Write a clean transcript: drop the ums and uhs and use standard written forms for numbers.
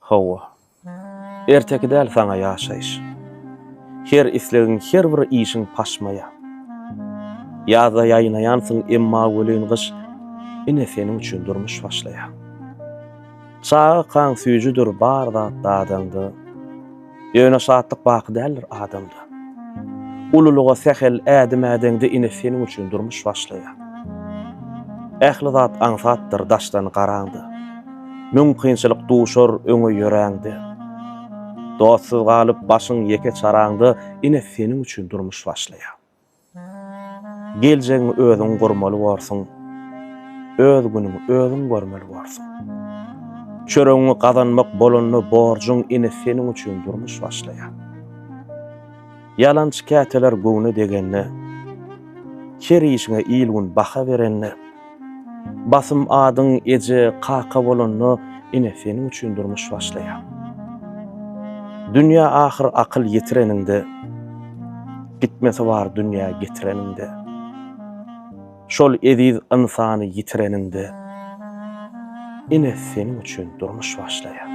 Hawa. Erteki däl saňa ýaşaýyş. Her islegiň, her bir işiň paşmaýar. Ýazda ýaýnaýansyň, emma welin gyş, ine seniň üçin durmuş başlaýar. Çagakaň süýjüdir bar zat dadaňda. Ýöne şatlyk baky däldir adamda. Ululyga sähel ädim ädeňde ine seniň üçin durmuş başlaýar. Ähli zat aňsatdyr daşdan garaňda. Müň kynçylyk duşar öňe ýöräňde. Dostsuz galyp başyň ýeke çaraňda ine seniň üçin durmuş başlaýar. Geljegiňi özüň gurmaly borsuň. Öz günüňi özüň görmeli borsuň. Çöregiňi gazanmak bolanda borjuň ine seniň üçin durmuş başlaýar. Ýalançy käteler göwne degende, her işiňe il-gün baha berende, Basym adyň eje, kaka bolanda ine seniň üçin durmuş başlaýar. Dünýä ahyr akyl ýetireniňde, gitmesi bar dünýä getireniňde. Şol eziz ynsany ýitireniňde, ine seniň üçin durmuş başlaýar.